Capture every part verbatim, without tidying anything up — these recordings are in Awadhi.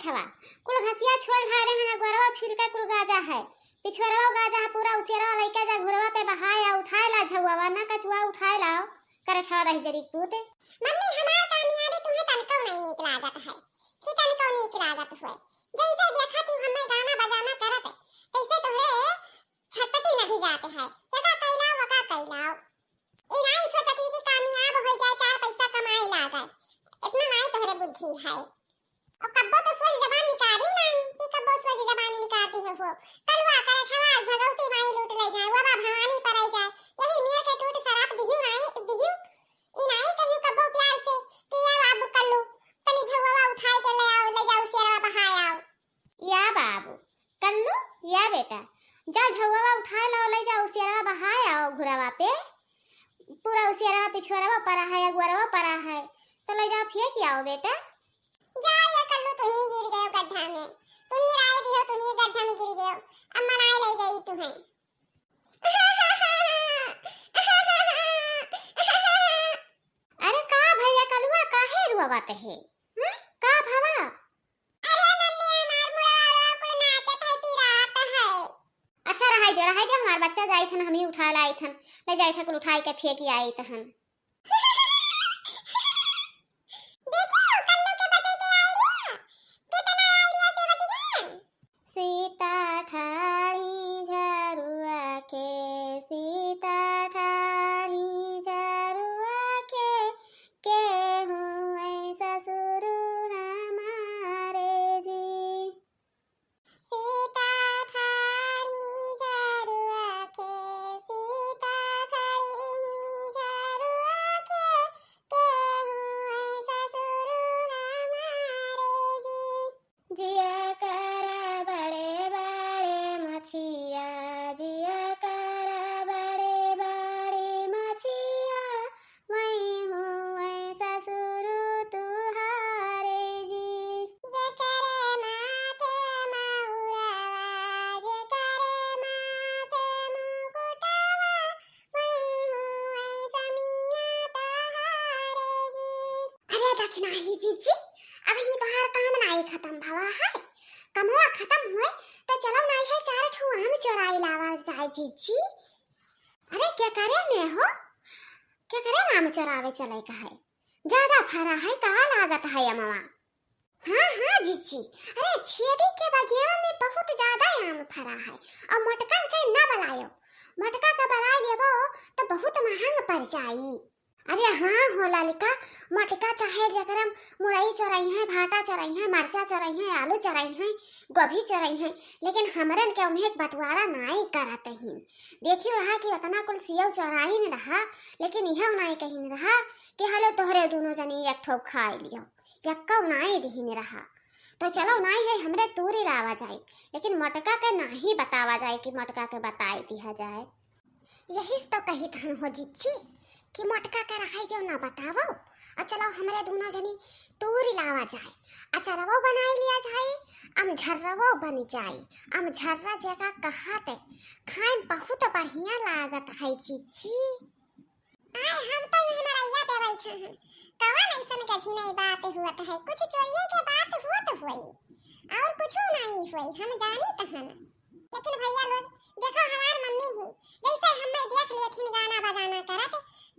हवा, कुल घसिया छोल ढारे हैं, अगुअरवा छिलका कुल गाजा है, पिछुअरवा गाजा है, पूरा उसियरवा लइका जा घुरवा पे बहाय आ उठाए ला झउवा, ना कचुआ उठाए लाओ, करे ठवा रही जरी पूत। मम्मी, हमार कामयाबी तुम्हें तनको नहीं नीक लागत है, कि तनको नीक लागत हुए। जैसे देखा तू हमें गाना बजाना करत, तैसे तोहरे छटपटी नहीं जाते है, यका कैलाओ, वका कैलाओ। ई नाई सोचत ही कि कामयाब हो जाए, चार पैसा कमाए लागे, इतना नाई तोहरे बुद्धि है। और कब्बो तो सोझ जबान निकाली नाई कि कब्बो सोझ जबान निकालती है हो। कलुआ करे ठवार भगवती माई लूट ले जाए, वबा भवानी पर आई जाए, यही मेर के टूट शराप दिहियो नाई, दिहियो। ई नाई कहियो कब्बो प्यार से कि या बाबू कल्लू, तनी झउवा उठाए के ले आओ, ले जाओ, सियरवा बहाए आओ। या बाबू कल्लू, या बेटा, जा झउवा उठाए लाओ, ले जाओ, उसियरवा बहाए आओ घुरवा पे। पूरा उसियरवा पिछुअरवा परा है, अगुअरवा परा है, तो ले जाओ फेंक आओ बेटा। जा ये कल्लू, तू ही गिर गयो गड्ढा में, तू ही राय दियो, तू ही गड्ढा में गिर गयो, अम्मा नाय ले गई तुम्हें। अरे का भैया कलुआ, काहे रुआवत है? हैं? का भवा? अरे मम्मी, हमार मुड़वा कुल नाचत है, पिरात है। अच्छा, रहाई दे, रहाई दे, हमार बच्चा जाइत हन, हम ही उठा लाइत हन, ले जाइत हन, कुल उठाई के फेंक आइत हन। देखियो, कल्लू के बचे के आइडिया, कितना आइडिया से बच गए। सीता ठाढ़ी झरुआ के, सीता ठाढ़ी झरुआ के, के हुए ससुरु हमारे जी। सीता ठाढ़ी झरुआ के, सीता ठाढ़ी झरुआ के, के हुए ससुरु हमारे जी। जिया करा बड़े बड़े मछिया, जिया करा बड़े बड़े मछिया, वही हुए ससुरु तुहारे जी। जेकरे माथे मउरवा, जेकरे माथे मुकुटवा, वही हुए समिया तुहारे जी। अरे दखिनाही जीजी, अबहीं तोहार काम नाई खतम भवा है। कमवा खतम हुए तो चलो नाई है चार ठो आम चोराई लावा जाए जीजी। अरे केकरे में हो, केकरे नाम चोरावे चले का है? ज्यादा फरा है का लागत है अमवा? हाँ हाँ जीजी, अरे छेदी के बगियावा में बहुत ज्यादा आम फरा है और मोटका के ना बलायो, मोटका का बलाय लेबो तो बहुत महंग पड़ जाई। अरे हाँ हो ललिका, मोटका चाहे जेकरा मुरई चोरइहैं, भाटा चोरइहैं, मरचा चोरइहैं, आलू चोरइहैं, गोभी चोरइहैं, लेकिन हमरन के ओम्हे बंटवारा नाई करत हीं। देखियो रहा कि ओतना कुल सियौ चोराइन रहा, लेकिन इहौ नाई कहिन रहा कि हलो तोहरे दुनो जनी एक ठो खाइ लियो, यक्कौ नाई दिहिन रहा। तो चलो नाई है हमरे तूरी लावा जाए, लेकिन मोटका के नाहीं बतावा जाए कि मोटका के बताइ दिहा जाए। यही से तो कहित हन हो जिज्जी कि मोटका के रहाई देव ना बतावो, और चलो हमरे दुनो जनी तूरी लावा जाए, अचरवो बनाई लिया जाए, अमझर्रवो बन जाए। अमझर्रा जेका कहात खाए में बहुत बढ़िया लागत है जिज्जी। आय, हम तो यही मड़ैया पे बैठा हन। कवन ऐसन गझिनई बात हुअत है? कुछ चोरिये के बात हुअत होई, और कुछ नाई होई, हम जानित हन। लेकिन भैया लोग, देखो हमार मम्मी ही, जैसे हमें देख लेथिन गाना बजाना करत,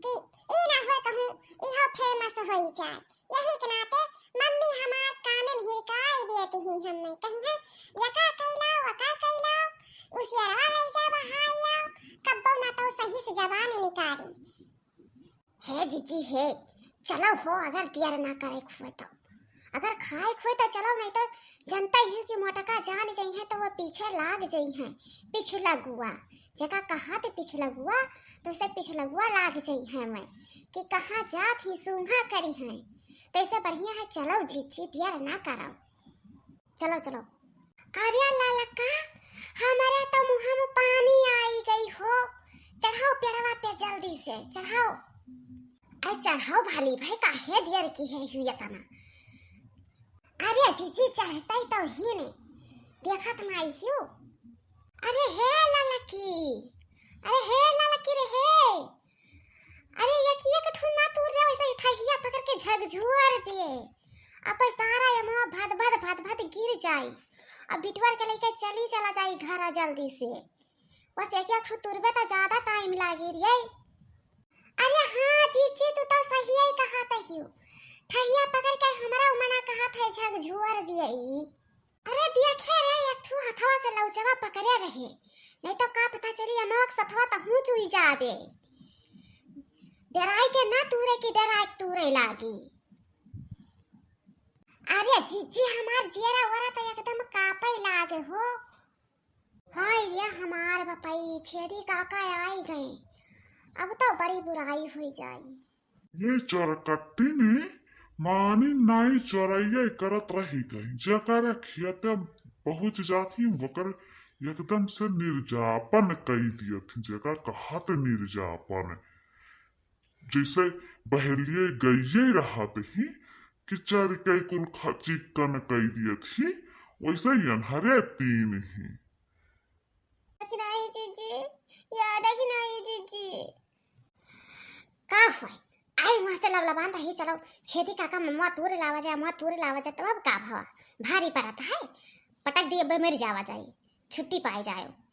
कि ई ना होए कहूँ इहो famous होई जाए। यही के नाते मम्मी हमार कानन हिरकाई देत ही हमें, कहिहैं, "यका कैला, वका कैला, उसियरवा लई जा बहाई आओ, कब्बो ना तो सही से जबान निकाली।" हे जीजी हे, चलो हो, अगर दियर ना करे खुए तो, अगर खाए खुए तो चलो, नहीं तो जनता ही कि मोटका जान जइहैं तो वो पीछे लाग जइहैं, पिछलगुआ, जेका कहात पिछलगुआ, तो से पिछलगुआ लाग जइहैं मैं कि कहाँ जात ही सूंघा करिहैं। तो इसे बढ़िया है, चलो जीजी, दियर ना करो। चलो, चलो। अरे ललका, हमरे तो मुँह में पानी आई गई हो। चढ़ाओ पेड़वा पे जल्दी से, चढ़ाओ। अरे चढ़ाओ भाली भाई, काहे देर की है हुई इतना? अरे जीजी, चढ़तै तो ही ने, देखत नाई हियो। अरे हे ललकी, अरे हे ललकी रे हे। अरे एक एक ठो ना तूर रे, वैसे ही ठहिया पकड़ के झकझोर दे। अपई सारा अमवा भद भद भद भद गिर जाई। अब बिटवर के लइके चली चला जाई घरा जल्दी से। बस एक एक ठो तुरबे त ज्यादा टाइम लागी रे। अरे हाँ जीजी, तू तो सही ही कहत हियो। ठहिया पकड़ के हमरा उमना कहत है झकझोर दियई। अरे देखे रे, एक ठो हथवा से लौचवा पकड़े रहे, नहीं तो का पता चली अमवा के सथवा तहूँ चुई जाबे। डराई के ना तूरे की डराई के तूरे लागी। अरे जीजी, हमार जियरा वरा तो एकदम कापे लागे हो। हाय रे हमार बपई, छेदी काका आई गए। अब तो बड़ी बुराई हुई जाई। ये चोरकट्टी ने मानी नाई चोरैया करत रही गई, जकर खेते पहुँच जात ही वकर एकदम से निर्जापन कई दियत ही, जेका कहत निर्जापन। जैसे बहेलिए गइये रहत ही कि चर के कुल खा-, चिक्कन कई दियत ही, वैसे ही अन्हरे तीन ही। दखिनाई जीजी, या दखिनाई जीजी। का हुआ? आई वहाँ से लबलबान रही, चलो छेदी काका ममुआ तूरे लावा जाए, ममुआ तूरे लावा जाए, तब अब का भवा? भारी पड़त है, पटक दिए बे मर जावा जाए, छुट्टी पाए जाए।